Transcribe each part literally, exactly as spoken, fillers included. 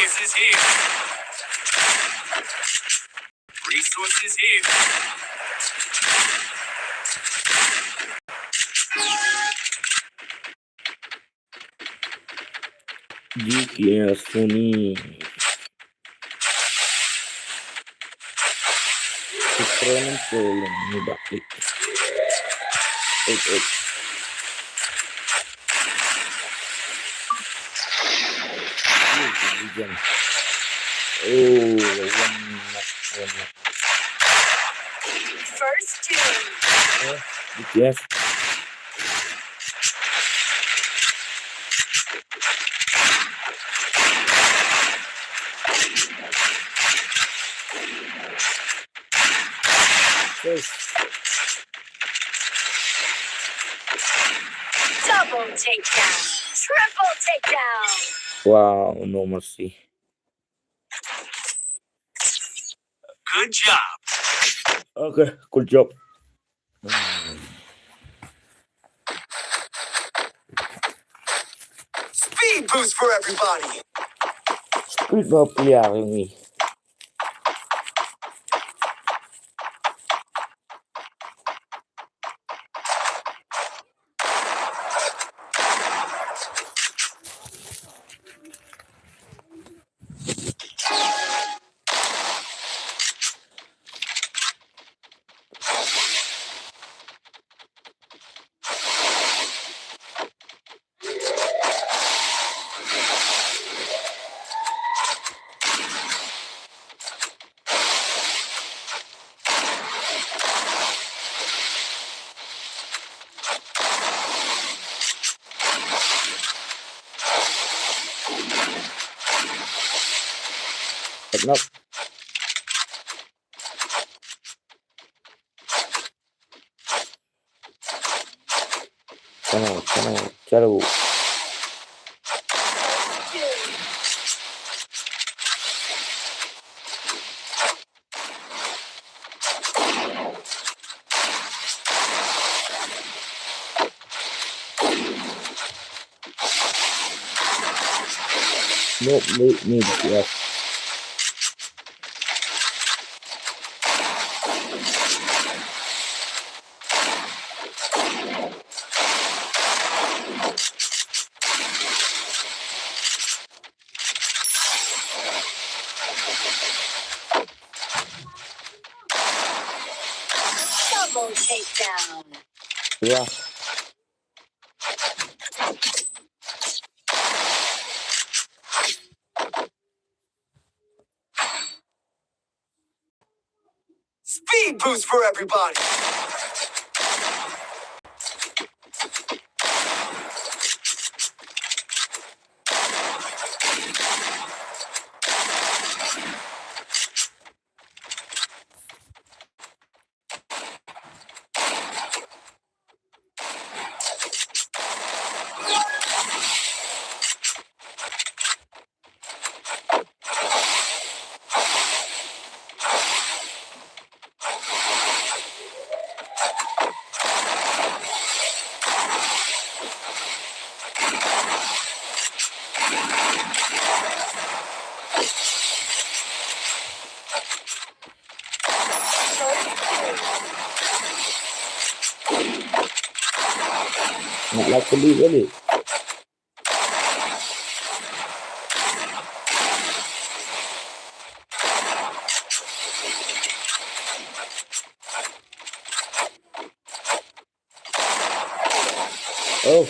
Resources here. Resources here. G T S Sony. Super Nintendo ni ba. Eight, eight. Oh, one knock, one knock. First two. Eh, B T S. First. Double takedown. Triple takedown. Wow, no mercy. Good job. Okay, good job. Speed boost for everybody. Speed boost for everybody. Knock. Come on, come on, chalo. No, no, no, yeah. Double takedown. Yeah. Speed boost for everybody. Nak lakukan diri balik. Oh.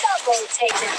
Double takedown.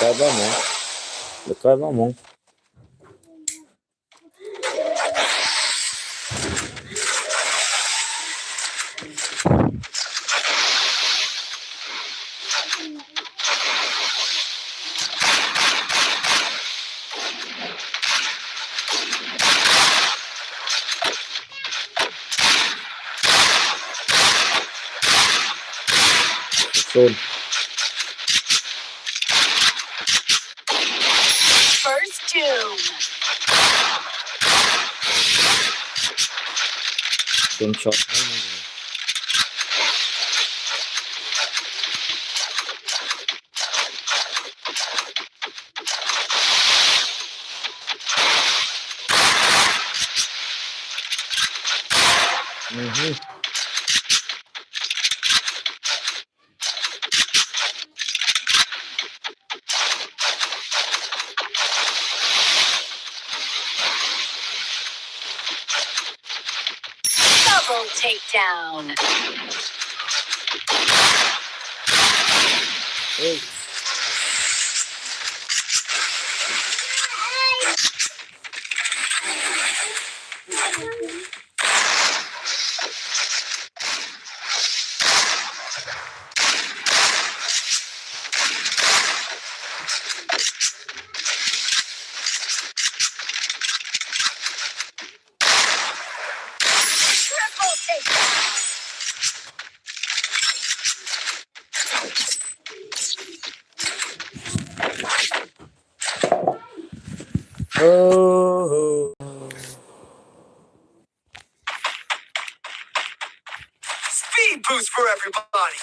Kai ba mo. Kai ba mo. Soon. First two. Don't shot. Mhm. Double takedown. Hey. Triple takedown. Oh. Speed boost for everybody.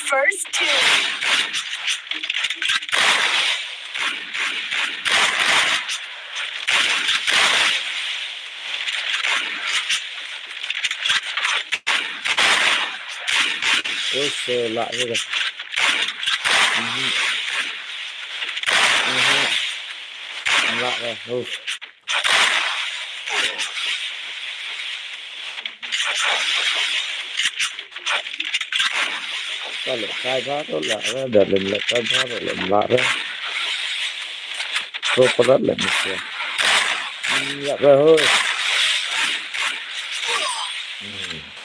First two. Ui, se lah ni dah. Mhm. Mhm. Lah dah. Uh. Ka leh kai bha to lah re, da leh leh kai bha to leh lah re. Ko palat leh mesti. Ïa re hoi.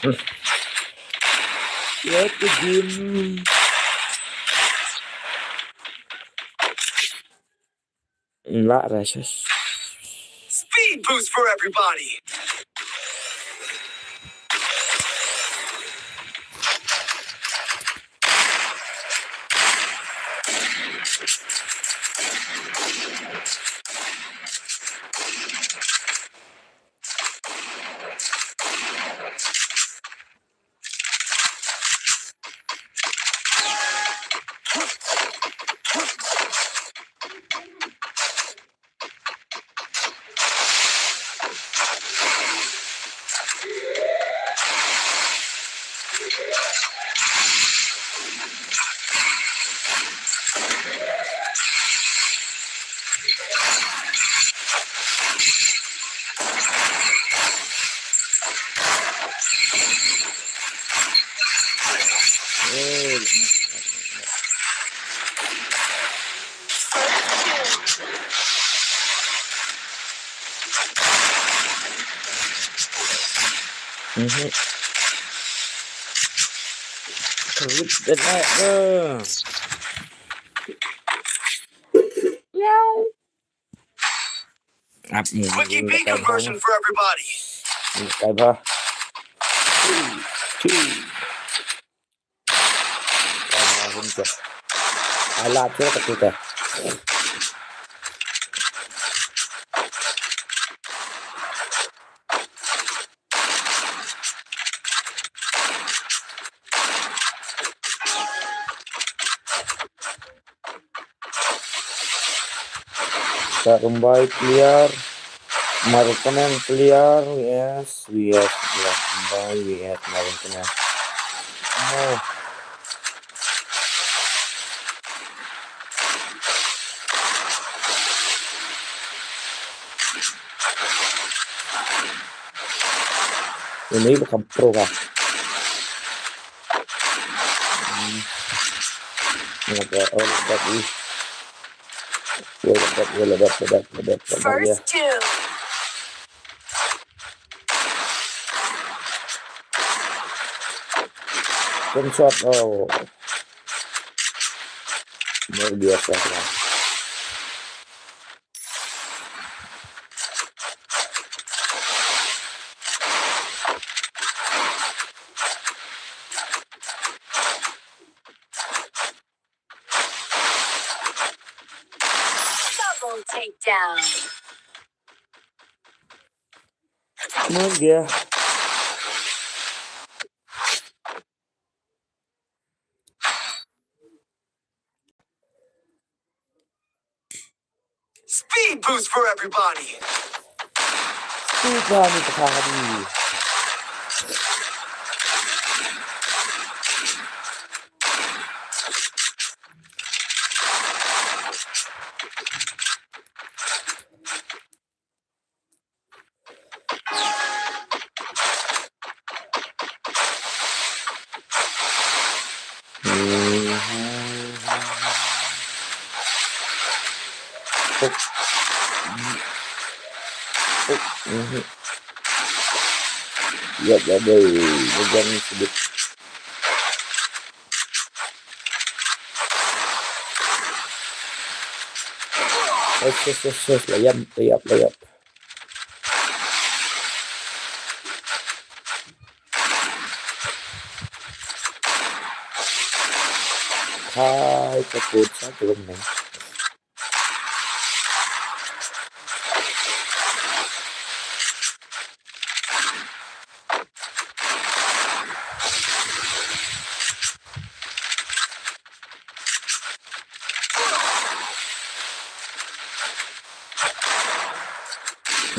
Hmm. Ïa tu gim. Lah re shush. Speed boost for everybody. Mhm. Terus dan, eh, eh. Miau. Ap ni. Quickie Bee conversion for everybody. Ni kai bha. Two. Ala, ala, ala, ala, ala. Ka Rumbai player, Marukneng player, yes, yes, Rumbai, yes, Marukneng. Oh. Ini bukan pro kah? Hmm. Ini ada, oh, ledak, ih. Ya, ledak, ya, ledak, ledak, ledak, ledak, ya. First kill. Gunshot, oh. Luar biasa, ya. Double takedown. Move, yeah. Speed boost for everybody. Speed boost for everybody. Yep, that boy was running to the Yes, yes, yes, yes. Layup, layup, layup. Hai, takut satu ni.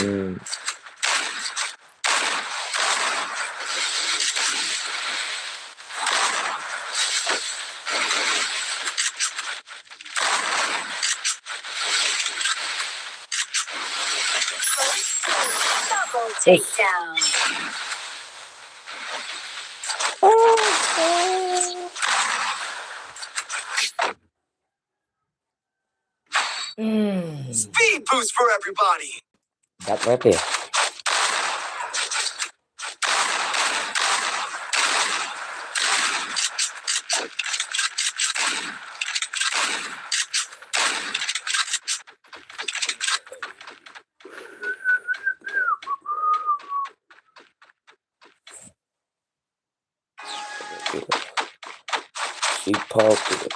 Hmm. Double takedown. Mm. Speed boost for everybody. That right there. She popped it.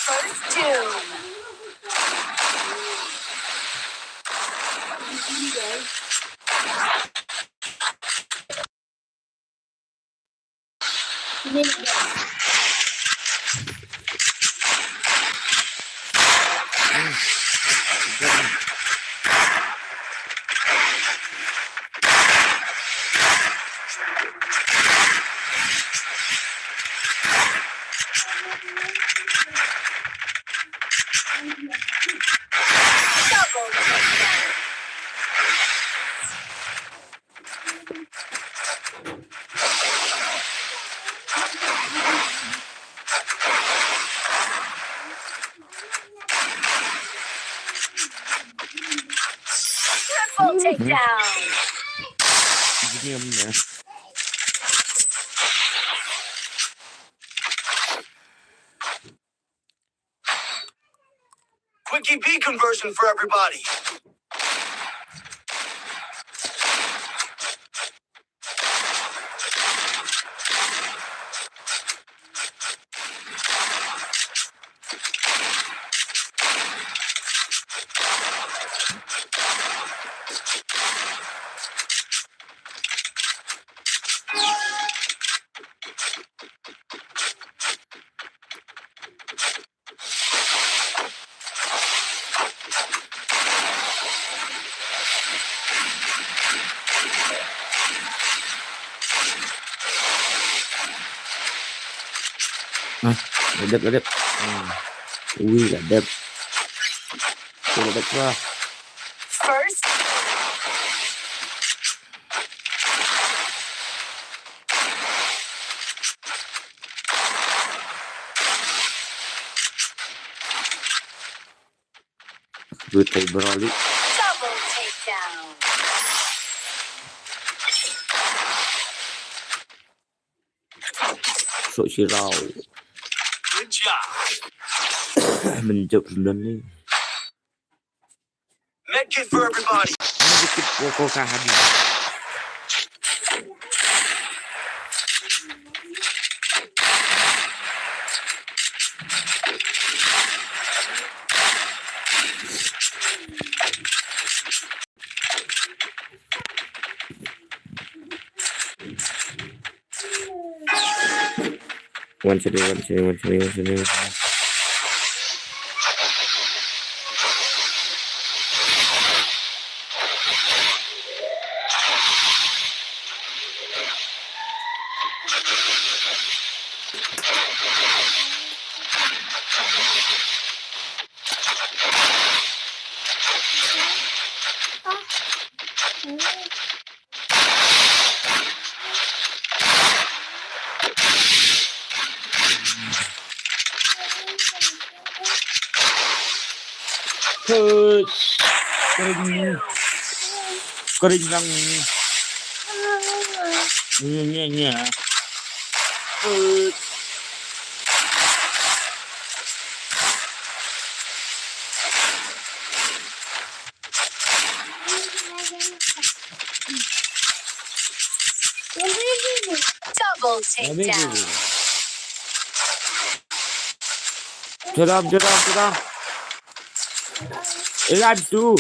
First doom. Double takedown. Triple takedown. Gini om ya. P conversion for everybody. Ah, la dep, la dep. Hmm. Ui, la dep. Tu la dep lah. First. Butai Broly. Double takedown. Sok Shirao. Good job. Menjawab sembilan ni. Medkit for everybody. Medkit ko ko ka habis. One second, one second, one second, one second, one second. Kering. Kering lang. Nya, nya, nya. Double takedown. Jump, jump, jump. Ilan tu?